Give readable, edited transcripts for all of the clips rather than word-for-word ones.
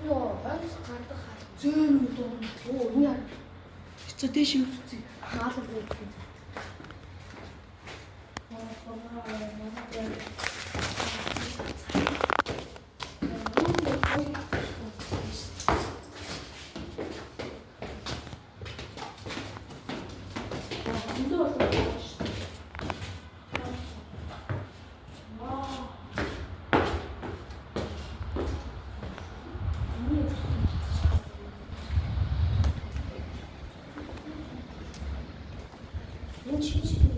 Йоо, хойноос гардаг хаал. Зөөр үү. Оо, энэ яа. За дээш үзье. Хаалга гэдэг юм. Энэ чинь шиг юм.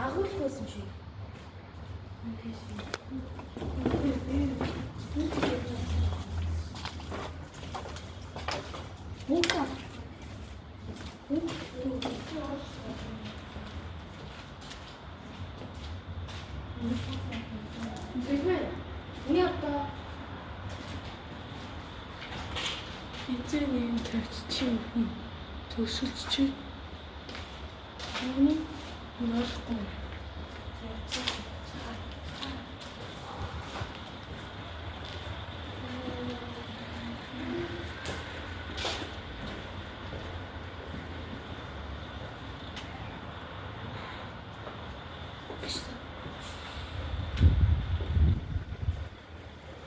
Агуулх байсан чи. Бүгд. Тэгмээ. Миний одоо Эзэн нэгэн тавьч чи хүн төгсөлч чи юу нь ойлгохгүй.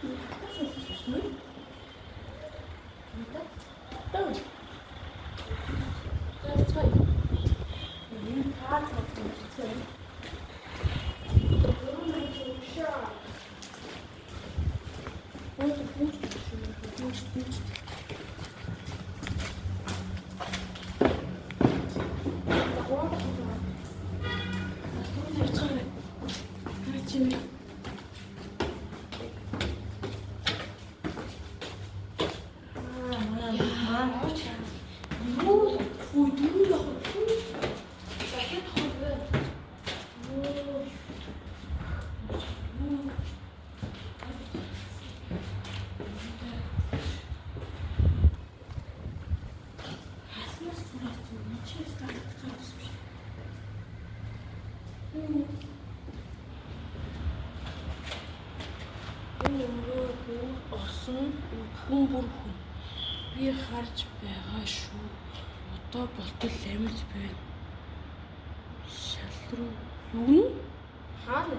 Юу Үй дөрөв явах уу? дахиад авах вэ? Юу. Хаснаас зүрх чи гарах гэж юм шиг. Энэ өрөө бүр орсон хүн бүр хүн. Би харж байгаа шүү. Одоо болтол амьд байна. Шал руу юу нь? Хаана?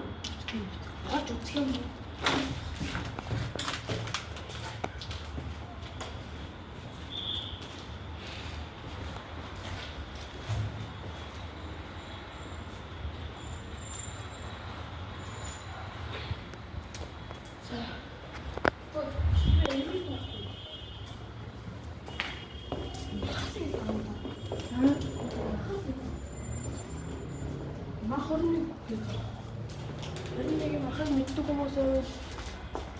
Орж үзэх юм уу? За. Мах 21 гэх. 21 махыг мэддэг хүмүүс байвал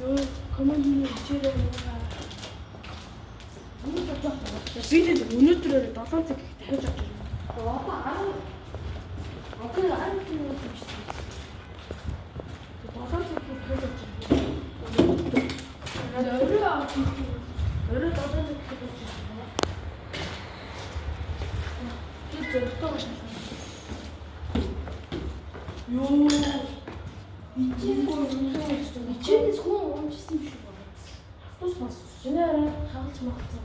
юу коммент хийрээ муугаа. Би л өнөөдөр 7 цаг их дахиж авч ирнэ. Одоо 10 Одоо 10 минут юм шиг. 7 цаг их дахиж авч ирнэ. Орой авч ирнэ. Орой 7 цаг их авч ирнэ. Тэр зөртөө шална. Йоо. Ичээс хүн уумжсэн юм шиг байна. Автобус бас шинээр хагалж магалцсан.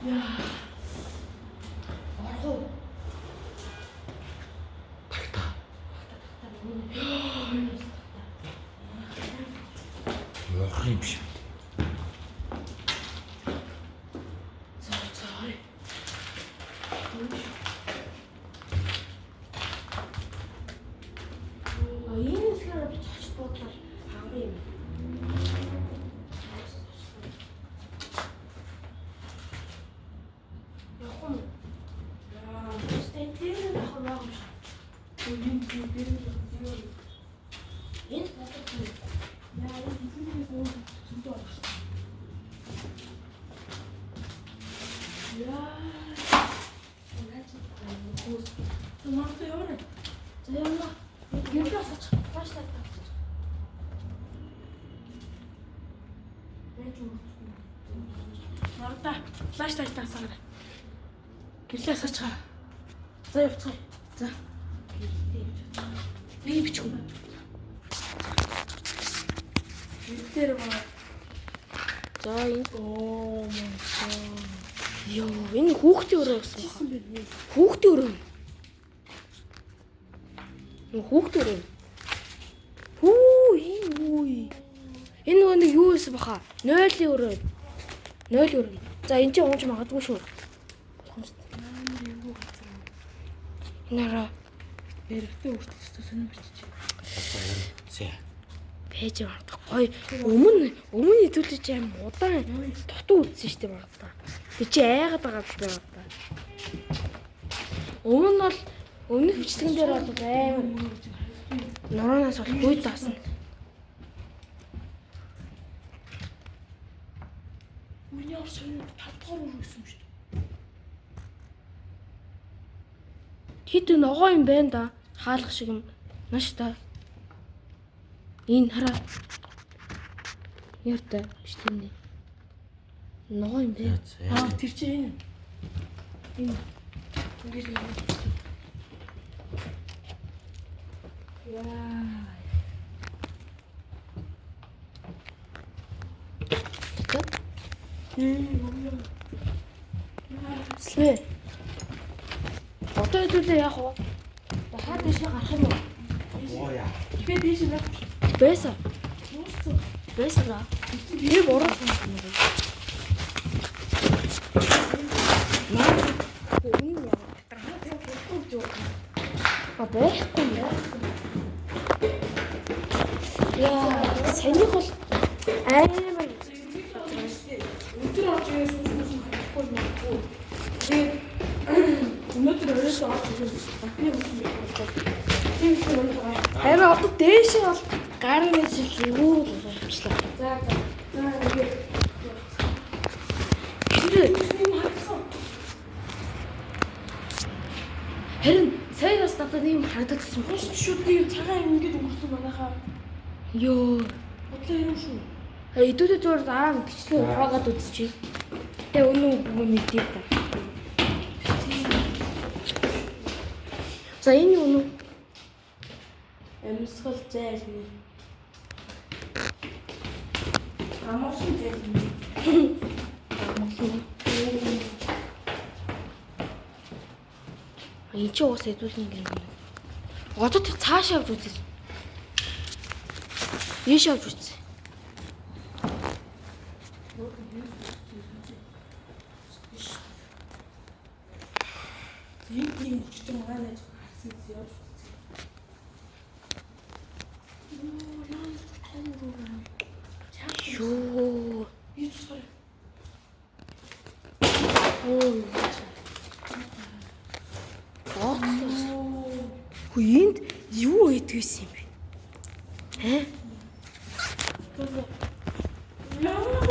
Яа. Орох уу? Тагта. Муухай юм шиг. За за. А энэ хэсгээр би цочд буудлаар ханган юм. Явах юм. Яа. Тэр нь авах юм байгаа юм шиг. Үгүй юм би юу. Энд бодох юм. Яа, энэ бизнес өөр зөндөө орох шүү. Яа. Наач хөөс. Мартаа яваарай. За явна. Гэрээ асууч. Флашлайт авчих. Байж өгсөн. Нарда флаш лайт асаарай. Гэрлээ асаачгаа. За явцгаая. За. Би бичих үү? Тэр ба. За энэ Оо my god. ёо энэ хүүхдийн өрөө гэсэн. Хийсэн бэ? Хүүхдийн өрөө. Нөө хүүхдийн өрөө. Хүү энэ юу юм? Энэ нөгөө нэг юу байсан баха? Нойлын өрөө. Нойлын өрөө. За энэ чинь унж магадгүй шүү. Амар эвгүй газар. Энэ хараа Баригтай хүртэл өстө сонир бичиж. За. байж магадгүй. Гоё. Өмнө өмнө хэдүүлж аим удаан дутуу үтсэн шүү дээ магадгүй. Тэг чи айгаад байгаа юм байна магадгүй. Өмнө нь бол өмнөх бичлэгэн дээр бол амар нураанаас бол гуй даасан. Миний ор сонир 5 дахь өрөө гэсэн юм шүү дээ. Хэд ногоо юм байна да. Хаалга шиг юм. Нааш та. Энэ хараа. Ярта бичлэгний. Ногоо юм байна. За. Аа тэр чинь энэ. Энэ. Ингэж нэг. Яа. Тэ? Юм. Слээ. Одоо хэдүүлээ яах вэ? Хаа дэше гарах юм уу? Оо яа. Би дээш байх шүү. Байсан. Дууссан. Байсан да. Би буруу юм байна. Наа. Энэ яа. А байхгүй юм. Яа, санийх бол амар Өдөр орж ирээ сууж сууж харахгүй магадгүй. Тэгээд өнөөдөр оройс орж ирээ. Батны хүсэн байх болтой. Тийм их юм байна. Харин одоо дээшээ бол гарна гэж юу болчихлоо. За за. За ингээд Тэр юм харагдсан. харин сая бас надад нэг юм харагдагдсан байна. Уус шүүд нэг цагаан юм ингээд өнгөрсөн манайхаа. Йоо. Бодлоо юм шүү. Хэдүүлээ зүгээр дараа нь бичлэг ухаагаад үзчихье. Тэгээ өнөө үгүй мэдээ та. За энэ юу нэ? Амьсгал зайлна. Амарсан зайлна. Амгалан. Энэ чи уус хэдүүлнэ гэх юм. Одоо тэр цаашаа явж үзье. Ийш явж үзье. Энд нэг өчтөр манай найз харсан гэсэн явж үзье. Йоо, яа, том руу. Йоо. Би тусгаар. Ой. Доотлоос. Хөө энд юу хийдгийсэн юм бэ? Хэ? Яа.